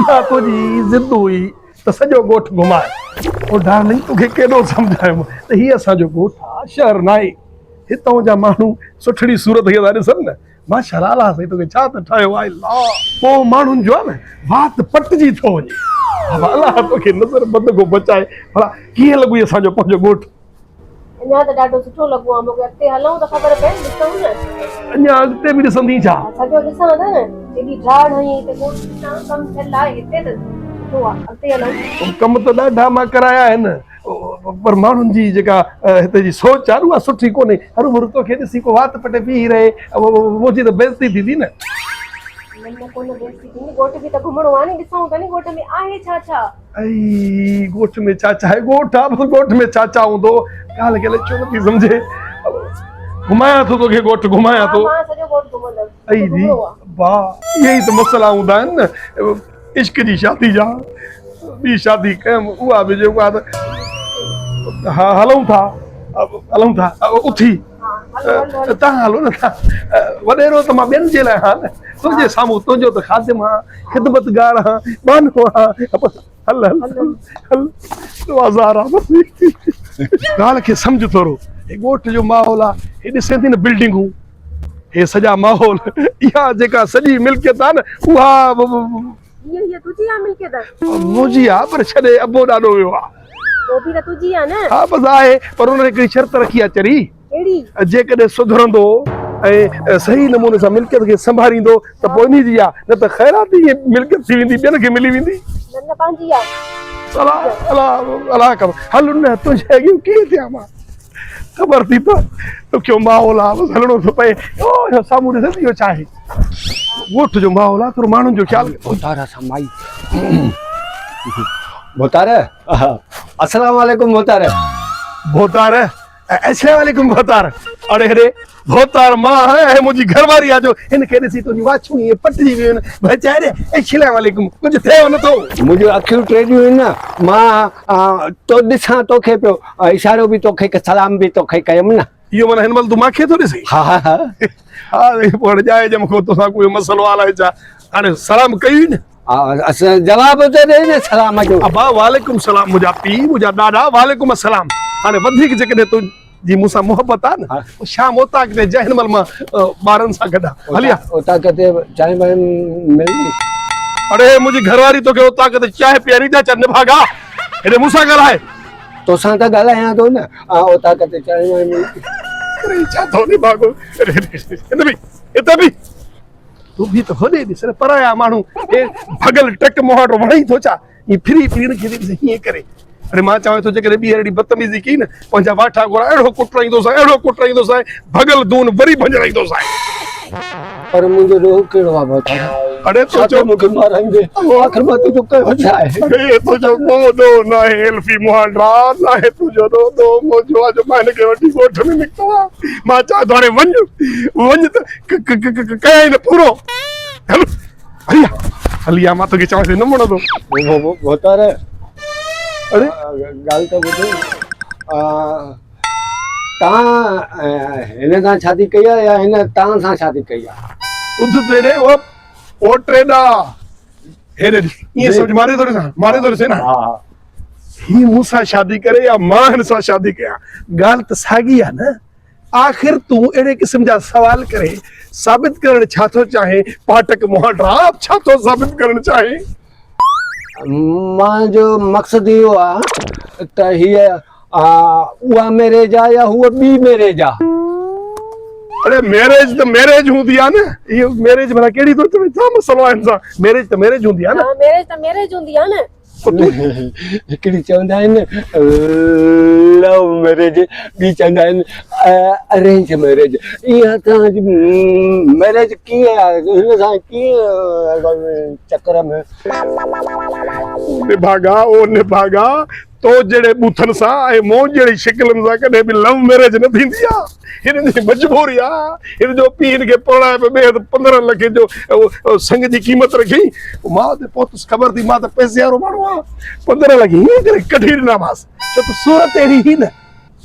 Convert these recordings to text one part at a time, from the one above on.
اها تنهنجي ضد هئي ته سڄو ڳوٺ گهماء. او ڊارلنگ توکي ڪيڏو سمجهايم ته هي اسان جو ڳوٺ آ، شهر ناهي. هتئون جا ماڻهو سٺڙي صورت کي ٿا ڏسن نه. ماشاءالله الله سائين توکي ڇا ته ٺاهيو آهي لا. پوء ماڻهن جو آ نه وات پٽجي ٿو وڃي. بابا الله توکي نظر بد کان بچائي. ڀلا ڪيئن لڳوئي اسان جو پنهنجو ڳوٺ؟ اڃا ته ڏاڍو سٺو لڳو آ مونکي اڳتي هلون ته خبر پئي ڏسون نه. اڃا اڳتي به ڏسندين ڇا؟ سڄو ڏسان ته نه جيڏي ڊاڙ هنئي هتي ڳوٺ ڏسان ڪم ٿيل آهي هتي ته سٺو آ اڳتي هلون. ڪم ته ڏاڍا مان ڪرايا آهن پر ماڻهن جي جيڪا هتي جي سوچ آ نه اها سٺي ڪونهي هروڀرو توکي ڏسي ڪو وات پٽي بيهي رهي منهنجي ته بيعزتي ٿيندي نه. نه نه ڪونه بيعزتي ٿيندي ڳوٺ به ته گهمڻو آ ني ڏسون ته ني ڳوٺ ۾ آهي ڇا ڇا. اي ڳوٺ ۾ ڇا ڇا آهي ڳوٺ آ بس ڳوٺ ۾ ڇا ڇا هوندو ڳالهه کي الائي ڇو نٿي سمجهي گهمايان ٿو توکي ڳوٺ گهمايان ٿو مان سڄو ڳوٺ گهمندس اي جي با اهي ئي ته مسئلا هوندا آهن نه عشق جي شادي جا ٻي شادي ڪيم اها به جيڪو آ ته ها هلون ٿا هلون ٿا اٿي تان هلو نه ٿا وڏيرو ته مان ٻين جي لاء هان نه تنهنجي سامهون تنهنجو ته خادم هان خدمتگار هان ٻانهو هان هل هل هل هل آزار آ بس ڳالهه کي سمجھ ٿورو هي ڳوٺ جو ماحول آ هي ڏسين ٿي نه بلڊنگون هي سڄا ماحول اها جيڪا سڄي ملڪيت آ نه اها هي تنهنجي آ ملڪيت منهنجي آ پر ڇڏي ابو ڏاڏو ويو آ پوء به ته تنهنجي آ نه ها بس آهي پر ان هڪڙي شرط رکي آ چري ڪهڙي؟ جيڪڏهن سڌرندو ۽ صحيح نموني سان ملڪيت کي سنڀاريندو ته پوء انهي جي آ نه ته خيراتي ائين ملڪيت ٿي ويندي ٻين کي ملي ويندي. نه نه پنهنجي آ. الا الا الا ڪم هل نه تنهنجي اڳيون ڪيئن ٿيان مان خبر ٿي ته ڏکيو ماحول آ بس هلڻو ٿو پئي او اهو سامهون ڏسين ٿي اهو ڇا آهي ڳوٺ جو ماحول آ ٿورو ماڻهن جو خيال ڀوتار سان مائي ڀوتار السلام عليڪم ڀوتار ڀوتار السلام عليڪم ڀوتار اڙي هيڏي ڀوتار مان آهيان ۽ منهنجي گهر واري آ جو هن کي ڏسي تنهنجون واڇون ائين پٽجي ويون آهن ڀچائي ري السلام عليڪم ڪجهه ٿيو نه ٿو منهنجون اکيون ٽيڏيون آهن نه مان تو ڏسان توکي پيو اشارو به توکي سلام به توکي ڪيم نه اهو معنيٰ هن مهل تون مان کي ٿو ڏسين ها ها ها پوء هاڻي ڄائي ڄم کان توسان ڪوئي مسئلو آ الائي ڇا هاڻي سلام ڪئي هئي نه جواب ته ڏي نه سلام جو. ابا وعليڪم السلام منهنجا پيء منهنجا ڏاڏا وعليڪم السلام هاڻي وڌيڪ جيڪڏهن تنهنجي مون سان محبت آ نه شام اوطاق تي جنهن مهل مان ٻارن سان گڏ آ هلي آ اوطاق تي چانهه بانهه ملندي اڙي منهنجي گهر واري توکي اوطاق تي چانهه پياريندي آ چا نڀاڳا هيڏي مون سان ڳالهاء توسان ته ڳالهايان ٿو نه اوطاق تي چانهه بانهه ملندي اڙي ڇا ٿو نڀاڳو هتي بيهه هتي بيهه تون به ته هوڏي ڏس نه پرايا ماڻهو هي ڀڳل ٽڪ مهاٽو وڻئي ٿو ڇا ائين ڦري ڦري هن کي ڏس هيئن ڪري اڙي مان چوان ٿو جيڪڏهن ٻيهر اهڙي بدتميزي ڪئي نه پنهنجا واٺا گورا اهڙو ڪٽرائيندوسانء اهڙو ڪٽرائيندوسانء ڀڳل دون وري ڀڃرائيندوسانء. پر منهنجو ڏوهه ڪهڙو آ ڀوتار؟ اڙي ڇا تنهنجو ٿو مون کي مارائيندين؟ آخر مان تنهنجو ڪيو ڇا آهي؟ اڙي تنهنجو ڪو ڏوهه ناهي ايلفي مهانڊا ناهي تنهنجو ڏوهه ڏوهه منهنجو آ جو مان هن کي وٺي ڳوٺ ۾ نڪتو آهيان مان چوان ٿو هاڻي وڃ وڃ ته ڪيائين نه پورو هل هلي آ هلي آ مان توکي چوان ٿي نه مڙندو ڀوتار اڙي ڳالهه ته ٻڌ تان هن سان شادي ڪئي آ يا هن تان سان شادي ڪئي آ ٻڌ ته ري او او ٽيڏا هيڏي ڏس ائين سمجھ ماري ٿو ڏسان ماري ٿو ڏسين نه ها ها هي مون سان شادي ڪري يا مان هن سان شادي ڪيان ڳالهه ته ساڳي آ نه آخر تون اهڙي قسم جا سوال ڪري ثابت ڪرڻ ڇا ٿو چاهين؟ پاٽڪ مهانڊا ڇا ٿو ثابت ڪرڻ چاهين؟ مان جو مقصد اهو آ ته هيء اها ميريج آ يا هوء ٻي ميريج آ؟ اڙي ميريج ته ميريج هوندي آ نه اهو ميريج ڀلا ڪهڙي ٿو چوين ڇا مسئلو آ هن سان ميريج ته ميريج هوندي آ نه. ها ميريج ته ميريج هوندي آ نه. هڪڙي چوندا آهن لو ميريج ٻي چوندا آهن ارينج ميريج اها توهان جي ميريج ڪيئن آهي هن سان ڪيئن چڪر ۾ نڀاڳا او نڀاڳا تو جهڙي ٻوٿن سان ۽ مون جهڙي شڪلن سان ڪڏهن به لو ميريج نه ٿيندي آ هن جي مجبوري آ هن جو پيء هن کي پرڻائي پيو ٻئي هنڌ 15 لکين جو سڱ جي قيمت رکيائين مان اتي پهتس خبر ٿي مان ته پئسي وارو ماڻهو آهيان 15 لک هيئن ڪري ڪڍي ڏنامانس ڇو ته صورت اهڙي هئي نه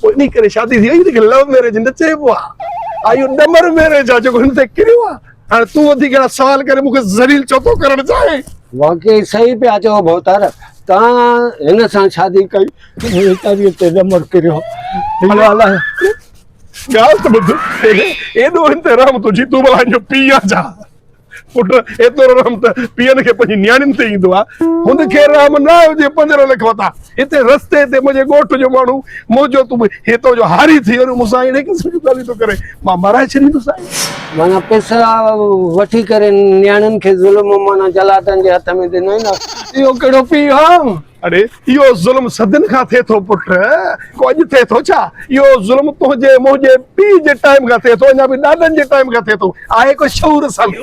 پوء انهي ڪري شادي ٿي وئي هن کي لو ميريج نه چئبو آ اهو ڏمر ميريج آ جيڪو هن تي ڪريو آ هاڻي تون وڌيڪ اهڙا سوال ڪري مون کي ذليل ڇو ٿو ڪرڻ چاهين. واقعي صحيح پيا چئو ڀوتار، توهان هن سان شادي ڪئي، ويچاريء تي نه مرڪريو. اهو الائي. ڳالهه ته ٻڌ، ايڏو هن تي رحم ٿو اچي، تون ڀلا هن جو پيء آن ڇا؟ پٽ، ايترو رحم ته پيئن کي پنهنجي نياڻين تي ايندو آ. هن کي رحم نه آيو جنهن 15 لک ورتا. هتي رستي تي منهنجي ڳوٺ جو ماڻهو منهنجو تون به هتو جو هاري ٿي وري مون سان اهڙي قسم جون ڳالهيون ٿو ڪري. مان مارائي ڇڏيندوسانء. معنيٰ پئسا وٺي ڪري نياڻين کي ظلم معنيٰ جلادن جي هٿ ۾ ڏنائين نه. اهو ڪهڙو پيء آ؟ اڙي اهو ظلم صدين کان ٿئي ٿو پٽ، ڪو اڄ ٿئي ٿو ڇا؟ اهو ظلم تنهنجي منهنجي پيء جي ٽائيم کان ٿئي ٿو، اڃا به ڏاڏن جي ٽائيم کان ٿئي ٿو. آهي ڪو شعور اسان ۾؟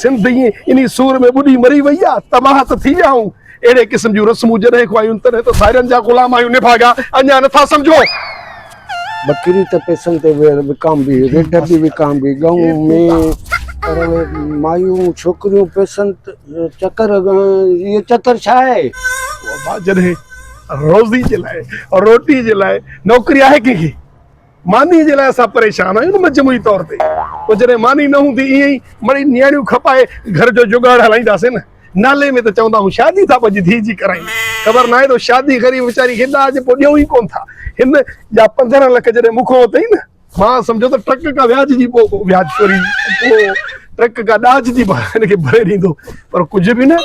سنڌ ائين انهي سور ۾ ٻڏي مري وئي آ، تباهه ته ٿي ويا آهيون. اهڙي قسم جون رسمون جڏهن کان آيون تڏهن ته ڌارين جا غلام آهيون نڀاڳا، اڃا نٿا سمجهو. ٻڪري ته پئسن تي وڪامبي، رڍ به وڪامبي، ڳئون، مينهن، پر اهي مايون ڇوڪريون پئسن چڪر اهو چڪر ڇا آهي؟ بابا جڏهن روزي جي لاء روٽي جي لاء نوڪري آهي ڪنهن کي؟ ماني جي لاء اسان پريشان آهيون نه مجموعي طور تي پوء جڏهن ماني نه هوندي ائين ئي مڙئي نياڻيون کپائي گهر جو جگاڙ هلائينداسين نه نالي ۾ ته چوندا هون شادي ٿا پنهنجي ڌيء جي ڪرايون خبر ناهي ته شادي غريب ويچاري کي ڏاج پوء ڏيون ئي ڪونه ٿا هن جا 15 لک جڏهن مون کان ورتائين نه مان سمجهيو ته ٽرڪ کا وياج جي پوء وياج چوري پوء ٽرڪ کا ڏاج جي هن کي ڀري ڏيندو پر ڪجهه به نه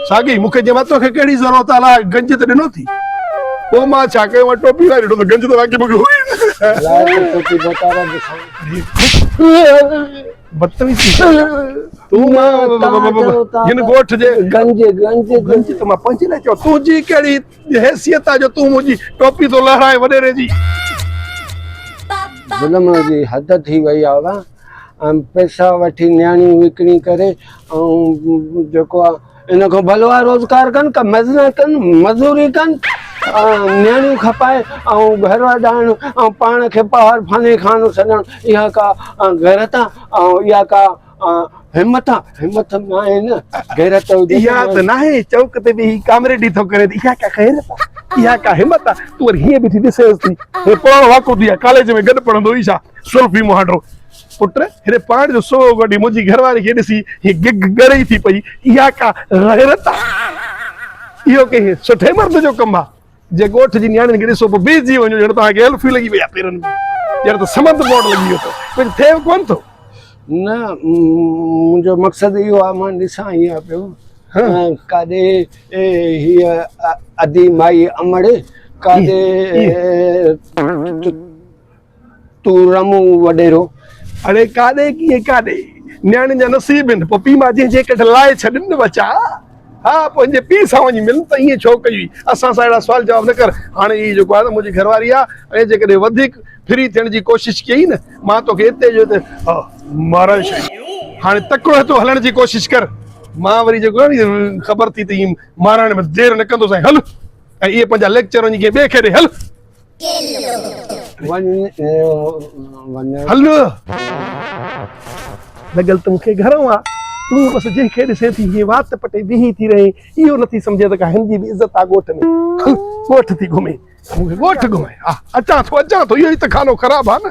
ساڳي مون کي چيو توکي ڪهڙي ضرورت آ الاء گنج ته ڏنو ٿي پوء مان ڇا ڪيو مان ٽوپي واري ڏٺو ته گنج ته واقعي مون کي هئي بدتميزي تون مان هن ڳوٺ جي گنج گنج گنج ته مان پنهنجي لاء چيو تنهنجي ڪهڙي حيثيت آ جو تون منهنجي ٽوپي ٿو لهرائين وڏيري جي. ظلم جي حد ٿي وئي آ ۽ پئسا وٺي نياڻيون وڪڻي ڪري ۽ جيڪو آ ان کان ڀلو آ روزگار ڪن ڪا مزنا ڪن مزوري ڪن نياڻيون کپائي ۽ گهر وڌائڻ ۽ پاڻ کي پهاڙ فاني خانو سڏڻ اها ڪا غيرت آ ۽ اها ڪا همت آ همت ناهي نه غيرت هجي اها ته ناهي چوڪ تي بيهي ڪامريڊي ٿو ڪري اها ڪا غيرت آ اها ڪا همت آ تون وري هيئن بيٺي ڏسيس ٿي هي پراڻو واقعو ٿي آ ڪاليج ۾ گڏ پڙهندو هئي ڇا سلفي مهانڊو پٽ هن پاڻ جو سوهو ڪڍي منهنجي گهر واري کي ڏسي هي گگ ڳري ٿي پئي اها ڪا غيرت آ اهو ڪنهن سٺي مرد جو ڪم آ جي ڳوٺ جي نياڻين کي ڏسو پوء بيهجي وڃو ڄڻ توهان کي ايلفي لڳي وئي آ پيرن ۾ ڄڻ ته سمند بورڊ لڳي ويو اٿو ڪجهه ٿئي به ڪونه ٿو. نه منهنجو مقصد اهو آ مان ڏسان ايئن پيو ڪاڏي هيء ادي مائي امڙ ڪاڏي تون رمون وڏيرو. اڙي ڪاڏي ڪيئن ڪاڏي نياڻين جا نصيب آهن پوء پيء ماء جنهن جي ڪڍ لائي ڇڏين نه ٻچا ها پوء هن جي پيء سان وڃي ملن ته ائين ڇو ڪئي هئي اسان سان اهڙا سوال جواب نه ڪر هاڻي هي جيڪو آهي ته منهنجي گهر واري آهي ۽ جيڪڏهن وڌيڪ فري ٿيڻ جي ڪوشش ڪيئي نه مان توکي اتي جو اتي مارائي ڇڏيندس هاڻي تڪڙو هتو هلڻ جي ڪوشش ڪر مان وري جيڪو آهي نه خبر ٿي ته ائين مارائڻ ۾ دير نه ڪندو سائين هل ۽ اهي پنهنجا ليڪچر وڃي ڪنهن ٻئي کي ڏي هل هل لڳل ته مون کي گهرئون آ تون بس جنهن کي ڏسين ٿي هيئن وات پٽي بيهي ٿي رهين اهو نٿي سمجهين ته ڪا هن جي به عزت آ ڳوٺ ۾ هل ڳوٺ ٿي گهمين مون کي ڳوٺ گهمائي ها اچان ٿو اچان ٿو اهو ئي ته خانو خراب آ نه.